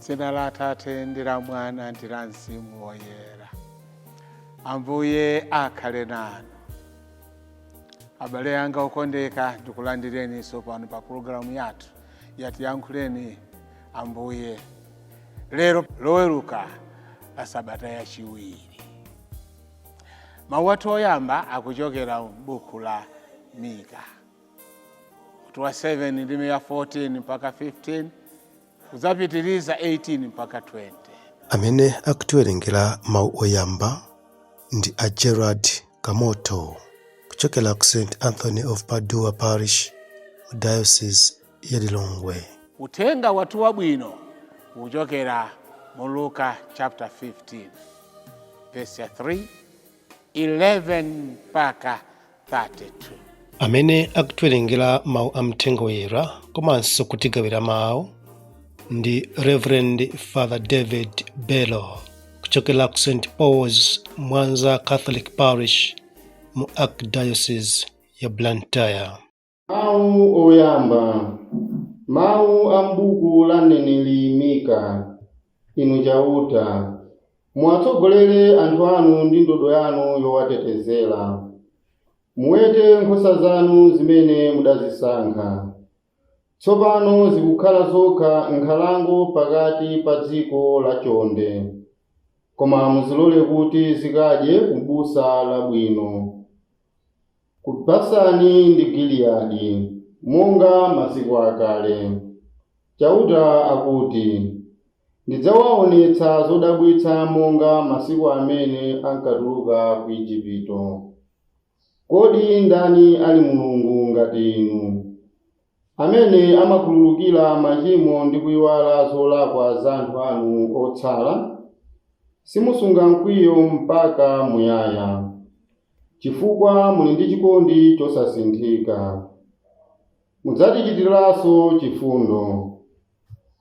Dzina la Atate ndi la Mwana ndi la Mzimu Woyera. Ambuye akhale nanu. Abale anga okondeka, ndikulandireninso pano pa pulogalamu yathu yatiyankhuleni Ambuye lero Loweruka la sabata yachiwiri. Mawu athu oyamba akuchokera m'buku la Mika mutu wa 7 ndime ya 14 mpaka 15 kudzapitiriza 18 mpaka 20. Amene akutiwerengera mawu oyamba ndi a Gerald Kamoto kuchokera ku St Anthony of Padua Parish mu Diocese ya Lilongwe. Uthenga wathu wabwino ukuchokera mu Luka chapter 15 verse ya 3, 11 mpaka 32. Amene akutiwerengera mawu a Mthenga Woyera komanso kutigawira mawu ndi Reverend Father David Bello kuchokera ku St Paul's Mwanza Catholic Parish mu Archdiocese ya Blantyre. Mawu oyamba. Mawu a m'buku la mneneri Mika. Inu Chauta, muwatsogolere anthu anu ndi ndodo yanu yowatetezera. Muwete nkhosa zanu zimene mudazisankha. Tsopano zikukhala zokha m'nkhalango pakati pa dziko lachonde. Koma muzilole kuti zikadye ku busa labwino, ku Basani ndi Giliyadi, monga masiku akale. Chauta akuti, Ndidzawaonetsa zodabwitsa monga masiku amene ankatuluka ku Ejipito. Kodi ndani ali Mulungu ngati Inu, amene amakhululukira machimo ndi kuiwala zolakwa za anthu anu otsala? Simusunga mkwiyo mpaka muyaya, chifukwa muli ndi chikondi chosasinthika. Mudzatichitiranso chifundo.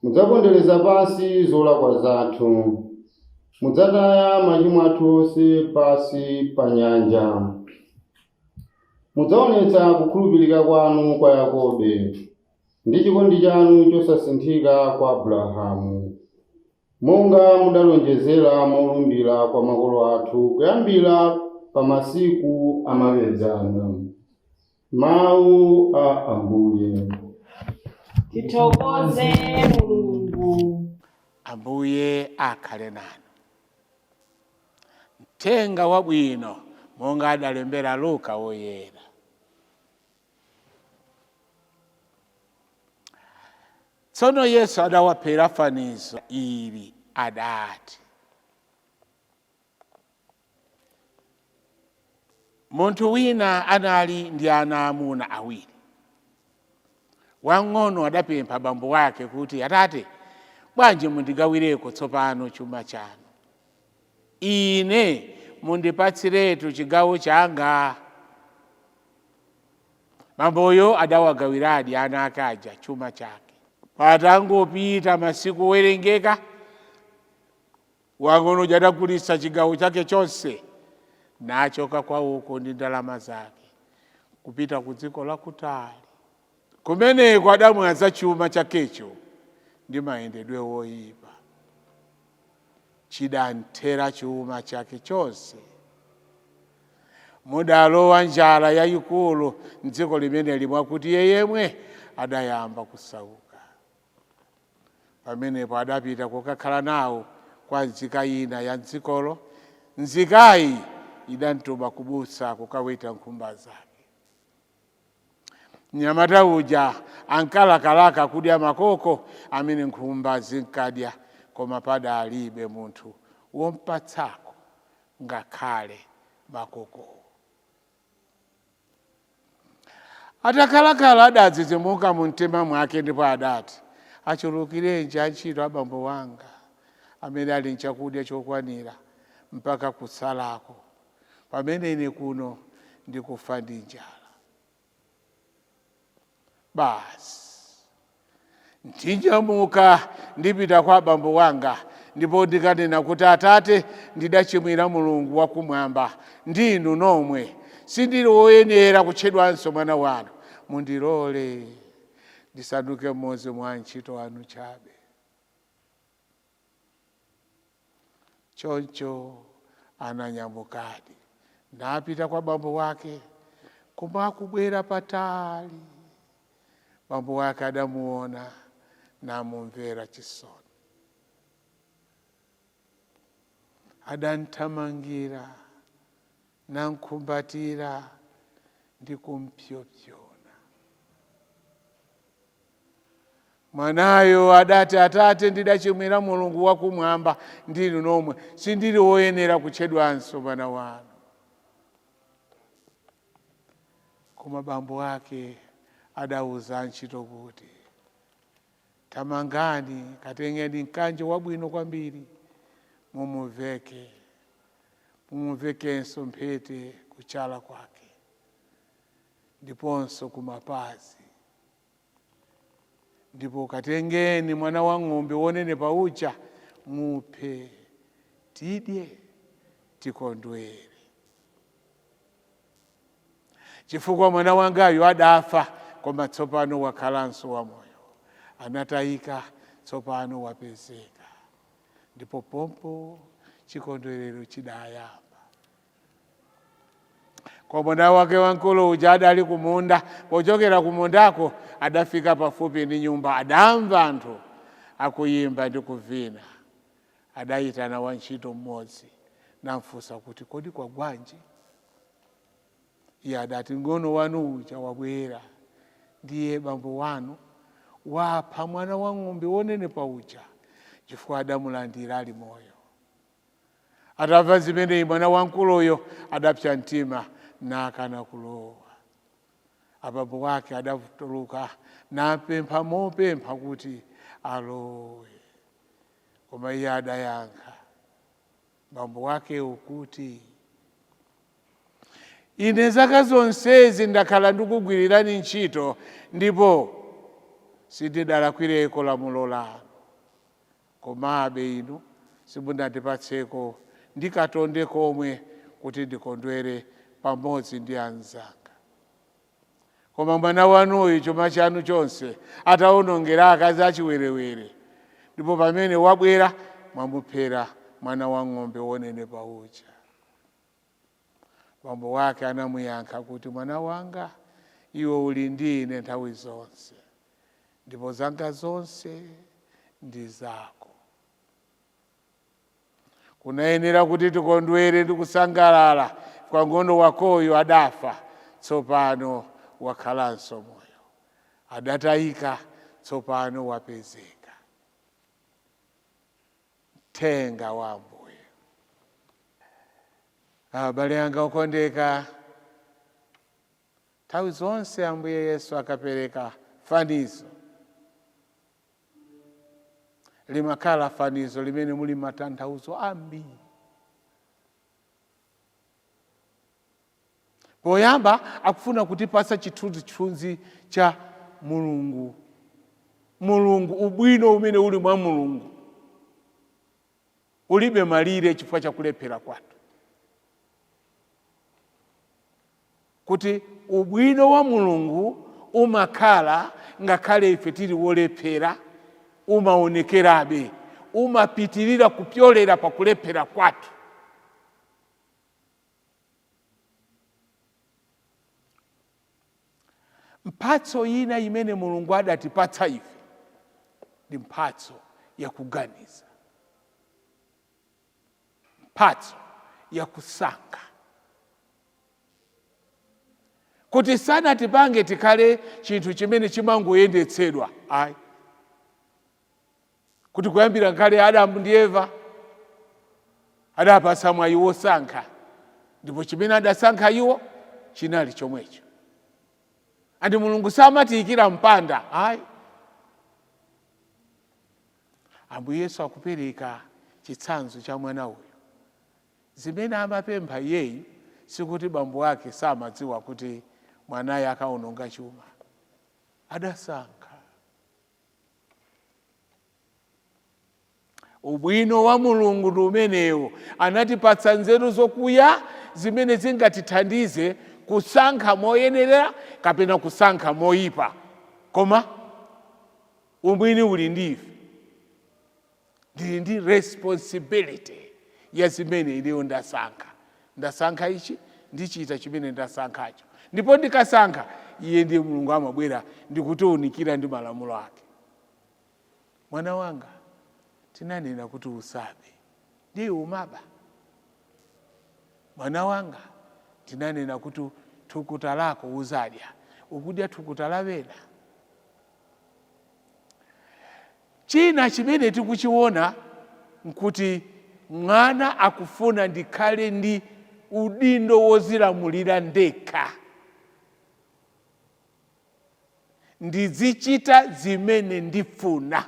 Mudzapondereza pansi zolakwa zathu. Mudzataya machimo athu onse pansi pa nyanja. Mudzaonetsa kukhulupirika kwanu kwa Yakobe, ndi chikondi chanu chosasinthika kwa Abrahamu, monga mudalonjezera molumbira kwa makolo athu kuyambira pa masiku amakedzana. Mawu a Ambuye. Tithokoze Mulungu. Ambuye akhale nanu. Mthenga wabwino monga adalembera Luka Woyera. Tsono Yesu adawaphera fanizo ili, adati, Munthu wina anali ndi ana aamuna awiri. Wamng'ono adapempha bambo wake kuti, Atate, bwanji mundigawireko tsopano chuma chanu? Ine mundipatsiretu chigawo changa. Bamboyo adawagawiradi ana ake aja chuma chake. Patangopita masiku owerengeka, Wamng'ono uja adagulitsa chigawo chake chonse, nachoka kwawoko ndi ndalama zake, kupita ku dziko lakutali. Kumeneko adamwaza chuma chakecho ndi mayendedwe oipa. Chidamthera chuma chake chonse. Mudalowa njala yaikulu m'dziko limeneli, mwakuti iye yemwe adayamba kusauka. Pamenepo adapita kukakhala nawo kwa nzika ina ya m'dzikolo. Nzikayi idamtuma kubusa kukaweta nkhumba zake. Mnyamata uja ankalakalaka kudya makoko amene nkhumba zinkadya, koma padalibe munthu wompatsako ngakhale makokowo. Atakhalakhala adadzidzimuka mumtima mwake ndipo adati, Achulukirenji antchito a bambo wanga, amene ali nchakudya chokwanira mpaka kutsalako, pamene ine kuno ndikufa ndi njala. Basi ndinyamuka ndipita kwa abambo wanga, ndipo ndikanena kuti, Atate, ndidachimwira Mulungu wakumwamba ndi inu nomwe. Sindili woyenera kutchedwanso mwana wanu. Mundilole ndisanduke mmodzi mwa antchito anu chabe. Choncho ananyamukadi napita kwa bambo wake. Koma akubwera patali, bambo wake adamuona namumvera chisoni. Adamthamangira, namkumbatira ndi kumpsopsona. Mwanayo adati, Atate, ndidachimwira Mulungu wakumwamba ndi inu nomwe. Sindili woyenera kutchedwanso mwana wanu. Koma bambo ake adauza antchito kuti, Thamangani, katengeni mkanjo wabwino kwambiri, mumuveke, mumuvekenso mphete kuchala kwake ndiponso kumapazi. Ndipo katengeni mwana wa ng'ombe wonenepa uja, muphe, tidye, tikondwere, chifukwa mwana wangayu adafa, koma tsopano wakhalanso wamoyo; anatayika, tsopano wapezeka. Ndipo pompo chikondwerero chidayamba. Koma mwana wake wamkulu uja adali kumunda. Pochokera kumundako adafika pafupi ndi nyumba, adamva anthu akuyimba ndi kuvina. Adayitana wantchito mmodzi namfunsa kuti, Kodi kwagwanji? Iye adati, Mng'ono wanu uja wabwera, ndiye bambo wanu wapha mwana wa ng'ombe wonenepa uja, chifukwa adamulandira ali moyo. Atamva zimeneyi, mwana wamkuluyo adapsa mtima nakana kulowa. Abambo wake adatuluka napempha mopempha kuti alowe. Koma iye adayankha bambo wakewo kuti, Ine zaka zonsezi ndakhala ndikugwirirani ntchito ndipo sindidalakwireko lamulo lanu. Komabe inu simunandipatseko ndi katonde komwe kuti ndikondwere pamodzi ndi anzanga. Koma mwana wanuyu chuma chanu chonse atawonongera akazi achiwerewere, ndipo pamene wabwera mwamuphera mwana wa ng'ombe wonenepa uja. Bambo wake anamuyankha kuti, Mwana wanga, iwe uli ndi ine nthawi zonse, ndipo zanga zonse ndi zako. Kunayenera kuti tikondwere ndi kusangalala, chifukwa mng'ono wakoyu adafa, tsopano wakhalanso moyo; adatayika, tsopano wapezeka. Mthenga wa Ambuye. Abale anga okondeka, nthawi zonse Ambuye Yesu akapereka fanizo, limakhala fanizo limene muli matanthauzo ambiri. Poyamba akufuna kutipatsa chithunzithunzi cha Mulungu, Mulungu, ubwino umene uli mwa Mulungu ulibe malire chifukwa cha kulephera kwathu, kuti ubwino wa Mulungu umakhala ngakhale ife tili wolephera, umaonekerabe, umapitirira kupyolera pa kulephera kwathu. Mphatso ina imene Mulungu adatipatsa ife ndi mphatso yakuganiza, mphatso yakusankha, kuti sanatipange tikhale chinthu chimene chimangoyendetsedwa ayi, kuti kuyambira kale Adamu ndi Eva adapatsa mwayi wosankha, ndipo chimene adasankha iwo chinali chomwecho. Andi Mulungu samatiyikira mpanda ayi. Ambuye Yesu akupereka Chitsanzo cha mwana uyu, zimene amapempha iyeyu, sikuti bambo ake samadziwa kuti mwanayo akaononga chuma. Adasankha. Ubwino wa Mulungu ndi umenewo, anatipatsa nzeru zokuya zimene zingatithandize kusankha moyenera kapena kusankha moyipa, koma umwini uli ndi ife. Ndili ndi responsibility ya zimene ineyo ndasankha. Ndasankha ichi, ndichita chimene ndasankhacho. Ndipo ndikasankha, iye ndiye Mulungu amabwera ndikutiunikira ndi malamulo ake. Mwana wanga, tinanena kuti usabe, ndiye umaba. Mwana wanga, tinanena kuti thukuta lako uzadya, ukudya thukuta la wena. China chimene tikuchiona nkuti mwana akufuna ndikhale ndi udindo wozilamulira ndekha, ndizichita zimene ndifuna.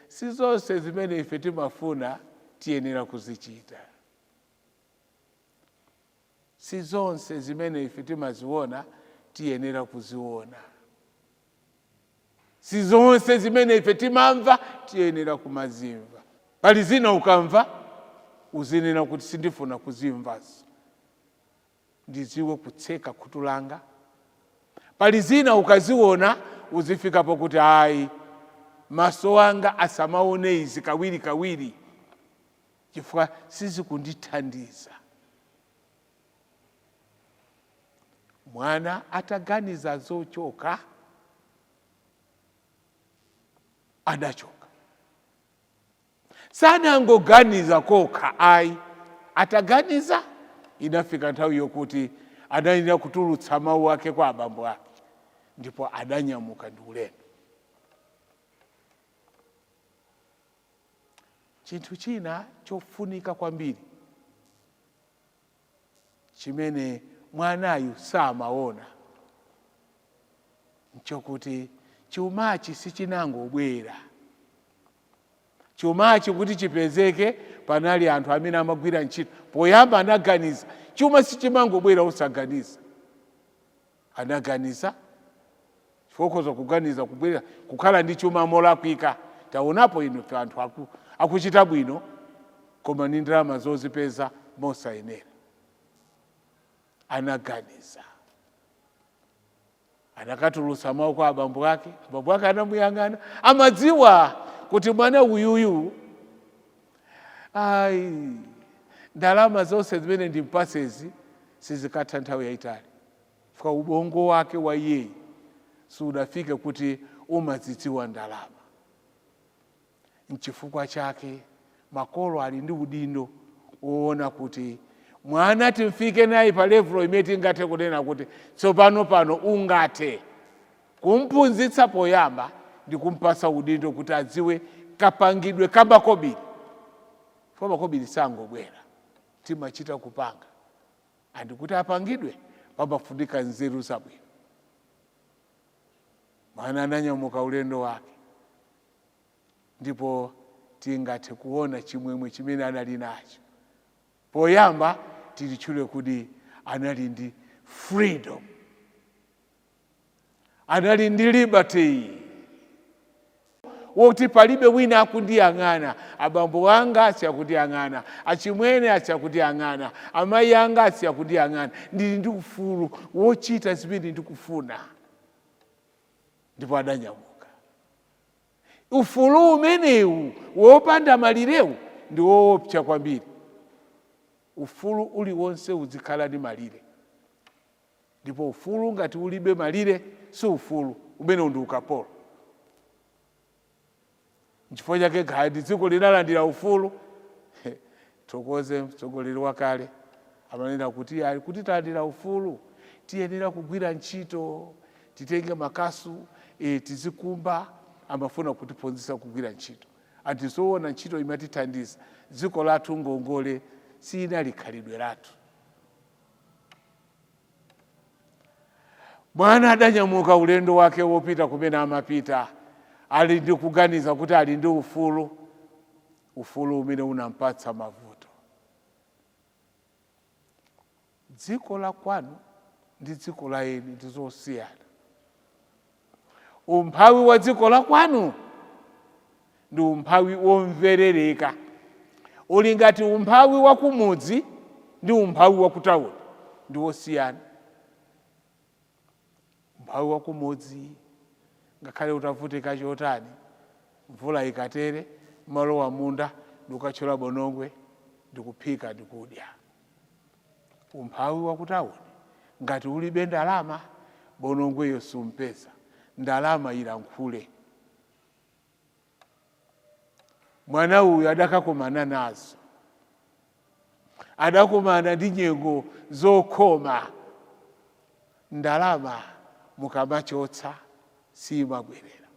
Si zonse zimene ife timafuna tiyenera kuzichita. Si zonse zimene ife timaziona tiyenera kuziona. Si zonse zimene ife timamva tiyenera kumazimva. Pali zina ukamva uzinena kuti sindifuna kuzimvanso, ndidziwe kutseka khutu langa. Pali zina ukaziona uzifikapo kuti ayi, maso anga asamaone izi kawiri kawiri chifukwa sizikundithandiza. Mwana ataganiza zochoka, adachoka. Sanangoganiza kokha ayi, ataganiza inafika nthawi yokuti adayenera kutulutsa mawu ake kwa abambo ake, ndipo adanyamuka ndi ulendo. Chinthu china chofunika kwambiri chimene mwanayu samaona nchokuti chumachi sichinangobwera. Chumachi kuti chipezeke panali anthu amene amagwira ntchito. Poyamba anaganiza, chuma sichimangobwera osaganiza. Anaganiza chifukwa ukhoza kuganiza kubwera kukhala ndi chuma molakwika. Taonapo inu ife anthu akuchita bwino koma ndi ndalama zozipeza mosayenera. Anaganiza, anakatulutsa mawu kwa abambo ake. Abambo ake anamuyang'ana, amadziwa kuti mwana uyuyu, ayi, ndalama zonse zimene ndimpasezi sizikatha nthawi yayitali, chifukwa ubongo wake wa iyeyi sudafike kuti umazidziwa ndalama. Nchifukwa chake makolo ali ndi udindo woona kuti mwana timfike naye pa level imene tingathe kunena kuti tsopano pano ungathe kumphunzitsa. Poyamba ndi kumpasa udindo kuti adziwe kapangidwe kamakobiri, chifukwa makobiri sangobwera, timachita kupanga, andikuti apangidwe pamafunika nzeru zabwino. Mwana ananyamuka ulendo wake, ndipo tingathe kuona chimwemwe chimene anali nacho. Poyamba tilitchule kuti anali ndi freedom, anali ndi liberty woti palibe wina akundiyang'ana. Abambo anga asiya kundiyang'ana, achimwene asiya kundiyang'ana, amayi anga asiya kundiyang'ana, ndili ndi ufulu wochita zimene ndikufuna. Ndipo adanyamuka. Ufulu umenewu wopanda malirewu ndi woopsa kwambiri. Ufulu uliwonse uzikhala ndi malire, ndipo ufulu ngati ulibe malire si ufulu, umenewu ndi ukapolo. Nchifukwa chake ngati dziko linalandira ufulu, thokoze mtsogoleri wakale amanena kuti ali kuti talandira ufulu, tiyenera kugwira ntchito, titenge makasu, tizikumba. Amafuna kutiphunzitsa kugwira ntchito. Antizoona, ntchito imatithandiza dziko lathu. Ngongole sinali khalidwe lathu. Mwana adanyamuka ulendo wake wopita kumene amapita. Ali ndi kuganiza kuti ali ndi ufulu, ufulu umene unampatsa mavuto. Dziko la kwanu ndi dziko la eni ndi zosiyana. Umphawi wa dziko la kwanu ndi umphawi womverereka, uli ngati umphawi wa kumudzi ndi umphawi wa kutawuni ndi wosiyana. Umphawi wa kumudzi, ngakhale utavutika chotani, mvula ikatere malowa munda ndikukathyola bonongwe ndikuphika ndikudya. Umphawi wa kutawuni, ngati ulibe ndalama, bonongweyo sumpeza. Ndalama ilankhule. Mwana uyu adakakumana nazo, adakumana ndi nyengo zokhoma. Ndalama mukamachotsa siyimabwerera.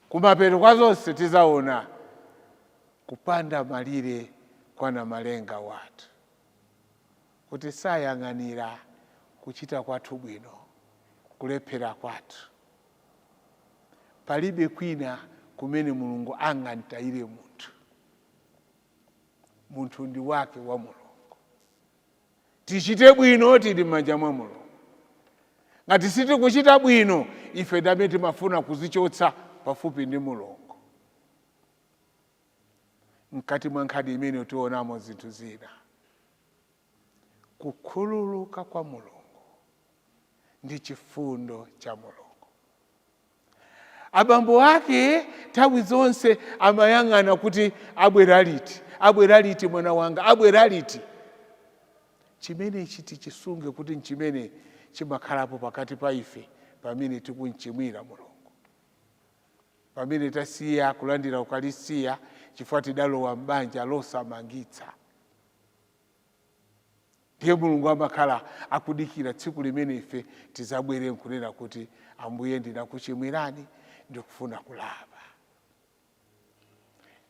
Kumapeto kwa zonse tizaona kupanda malire kwa Namalenga wathu, kuti sayang'anira kuchita kwathu bwino, kulephera kwathu. Palibe kwina kumene Mulungu angamtayire munthu. Munthu ndi wake wa Mulungu. Tichite bwino, tili m'manja mwa Mulungu. Ngati sitikuchita bwino, ife ndamene timafuna kuzichotsa pafupi ndi Mulungu. Mkati mwa nkhani imene tionamo zinthu zina, kukhululuka kwa Mulungu ndi chifundo cha Mulungu. Abambo ake nthawi zonse amayang'ana kuti abwera liti, abwera liti mwana wanga, abwera liti. Chimenechi tichisunge kuti nchimene chimakhalapo pakati pa ife pamene tikumchimwira Mulungu, pamene tasiya kulandira Ukaristiya chifukwa tidalowa m'banja losamangitsa. Ndiye Mulungu amakhala akudikira tsiku limene ife tizabwere nkunena kuti, "Ambuye, ndinakuchimwirani, ndikufuna kulapa."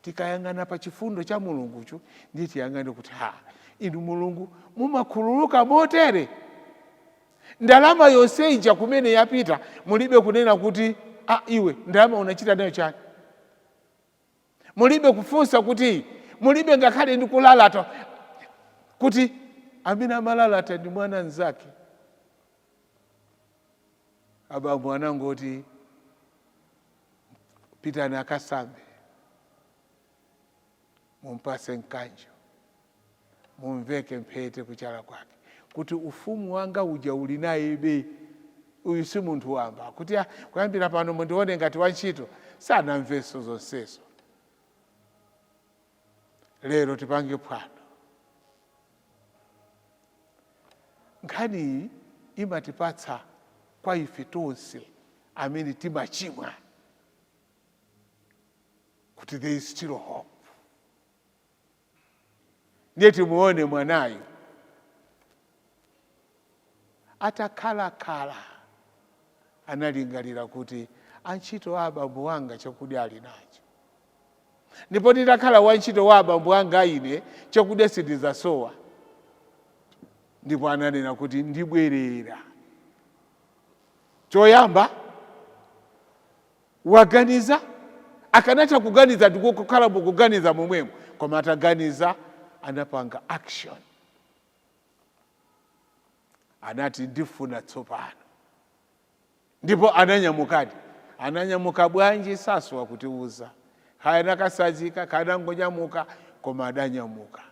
Tikayang'ana pa chifundo cha Mulungucho, ndiye tiyang'ane kuti, ha, inu Mulungu mumakhululuka motere. Ndalama yonse ija kumene yapita, mulibe kunena kuti, "A iwe, ndalama unachita nayo chani?" Mulibe kufunsa kuti, mulibe ngakhale ndi kulalata kuti amene amalalata ndi mwana mnzake. Abambo anangoti, "Pitani akasambe, mumpase mkanjo, mumveke mphete kuchala kwake, kuti ufumu wanga uja uli nayebe. Uyu si munthu wamba, kuti ah, kuyambira pano mundione ngati wantchito." Sanamvenso zonsezo. Lero tipange phwando. Nkhaniyi imatipatsa kwa ife tonse amene timachimwa kuti there is still hope. Ndiye timuone mwanayu atakhalakhala, analingalira kuti, "Antchito a abambo anga chakudya ali nacho, ndipo nditakhala wantchito wa abambo anga ine chakudya sindidzasowa." Ndipo ananena kuti, "Ndibwerera." Choyamba waganiza. Akanatha kuganiza ndikukhala mukuganiza momwemo, koma ataganiza anapanga action. Anati, "Ndifuna tsopano." Ndipo ananyamukadi. Ananyamuka bwanji sasowa kutiuza, kaya anakasazika, kaya anangonyamuka, koma adanyamuka.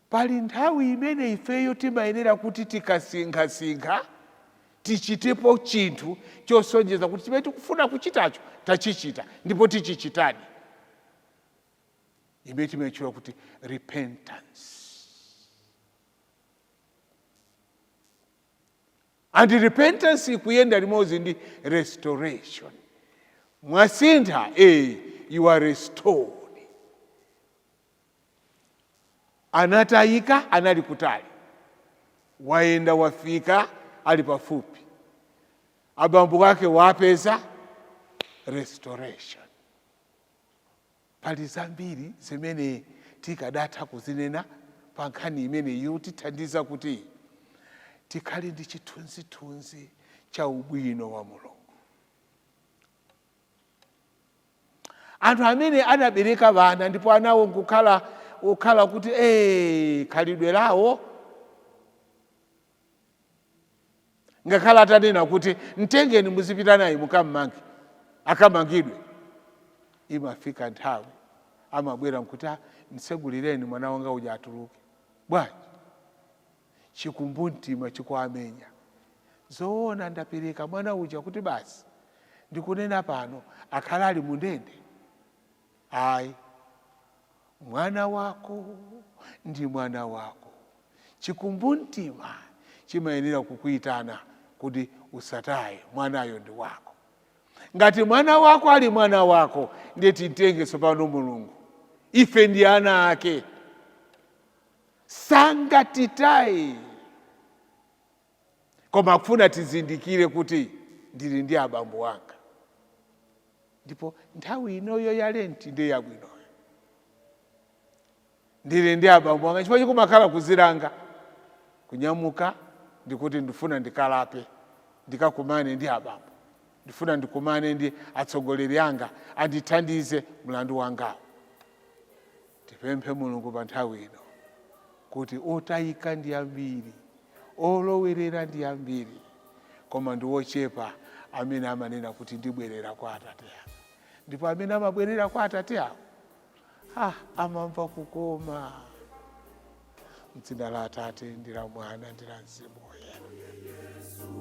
Pali nthawi imene ifeyo timayenera kuti tikasinkhasinkha tichitepo chinthu chosonyeza kuti chimene tikufuna kuchitacho tachichita ndipo tichichitadi, imene timaitchula kuti repentance. And repentance ikuyenda limodzi ndi restoration. Mwasintha, you are restored. Anatayika, anali kutali, wayenda, wafika, ali pafupi, abambo ake wapeza. Restoration. Pali zambiri zimene tikadatha kuzinena pa nkhani imene yotithandiza kuti tikhale ndi chithunzithunzi cha ubwino wa Mulungu. Anthu amene anabereka vana ndipo anawo nkukhala kukhala kuti khalidwe lawo, ngakhale atanena kuti mtengeni muzipita naye mukammange, akamangidwe, imafika nthawi amabwera nkuti, "Ah, mtsegulireni mwana wanga uja atuluke." Bwanji? Chikumbumtima chikuamenya. Zoona ndapereka mwana uja kuti basi ndikunena pano akhala ali mundende? Ayi, mwana wako ndi mwana wako. Chikumbumtima chimayenera kukuitana kuti usataye mwanayo, ndi wako. Ngati mwana wako ali mwana wako, ndiye titenge tsopano Mulungu, ife ndi ana ake, sangatitaye. Koma akufuna tizindikire kuti ndili ndi abambo anga, ndipo nthawi inoyo ya Lenti ndiye yabwinoyo. Ndili ndi abambo anga chifukwa chikumakhala kuzilanga, kunyamuka ndikuti ndifuna ndikalape, ndikakumane ndi abambo, ndifuna ndikumane ndi atsogoleri anga andithandize mlandu wangawo. Tipemphe Mulungu pa nthawi ino kuti otayika ndi ambiri, olowerera ndi ambiri, koma ndi ochepa amene amanena kuti ndibwerera kwa atate anga. Ndipo amene amabwerera kwa atate awo, ah, amamva kukoma. Mdzina la Atate ndi la Mwana ndi la Mzimu Woyera.